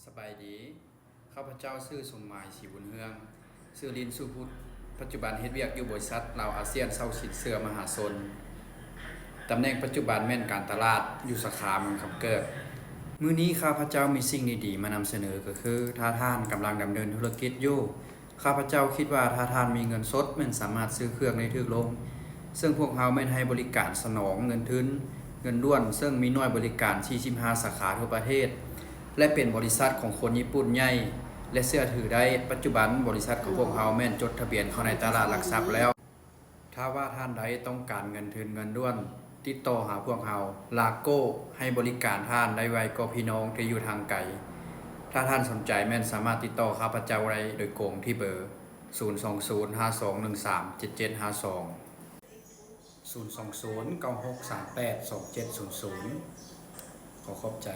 ສະບາຍດີ, ຂ້າພະເຈົ້າຊື່ສົມໝາຍ ສີບຸນເຮືອງ, ຊື່ຫຼິ້ນ ສຸພຸດ, ປັດຈຸບັນເຮັດວຽກຢູ່ບໍລິສັດລາວອາຊຽນເຊົ່າສິນເຊື່ອມະຫາຊົນ. ຕຳແໜ່ງປັດຈຸບັນແມ່ນການຕະຫຼາດ ຢູ່ສາຂາເມືອງຄຳເກີດ. ມື້ນີ້ຂ້າພະເຈົ້າມີສິ່ງດີໆມານຳສະເໜີ ກໍຄື ຖ້າທ່ານກຳລັງດຳເນີນທຸລະກິດຢູ່, ຂ້າພະເຈົ້າຄິດວ່າຖ້າທ່ານມີເງິນສົດແມ່ນສາມາດຊື້ເຄື່ອງໄດ້ຖືກລົງ, ເຊິ່ງພວກເຮົາແມ່ນໃຫ້ບໍລິການສະໜອງເງິນທຶນເງິນດ່ວນ, ເຊິ່ງມີໜ່ວຍບໍລິການສີ່ສິບຫ້າສາຂາທົ່ວປະເທດ ແລະ ເປັນບໍລິສັດຂອງຄົນຍີ່ປຸ່ນໃຫຍ່ ແລະ ເຊື່ອຖືໄດ້. ປັດຈຸບັນບໍລິສັດຂອງພວກເຮົາແມ່ນຈົດທະບຽນເຂົ້າໃນຕະຫຼາດຫຼັກຊັບແລ້ວ. ຖ້າວ່າທ່ານໃດຕ້ອງການເງິນທຶນເງິນດ່ວນ, ຕິດຕໍ່ຫາພວກເຮົາ, ລາໂກ້ ໃຫ້ບໍລິການທ່ານໄດ້ໄວກວ່າພີ່ນ້ອງທີ່ຢູ່ທາງໄກ. ຖ້າທ່ານສົນໃຈແມ່ນສາມາດຕິດຕໍ່ຂ້າພະເຈົ້າໄດ້ໂດຍກົງທີ່ເບີ ສູນສອງສູນ ຫ້າສອງໜຶ່ງສາມ ເຈັດເຈັດຫ້າສອງ, ສູນສອງສູນ ເກົ້າຫົກສາມແປດ ສອງເຈັດສູນສູນ. ຂໍຂອບໃຈ.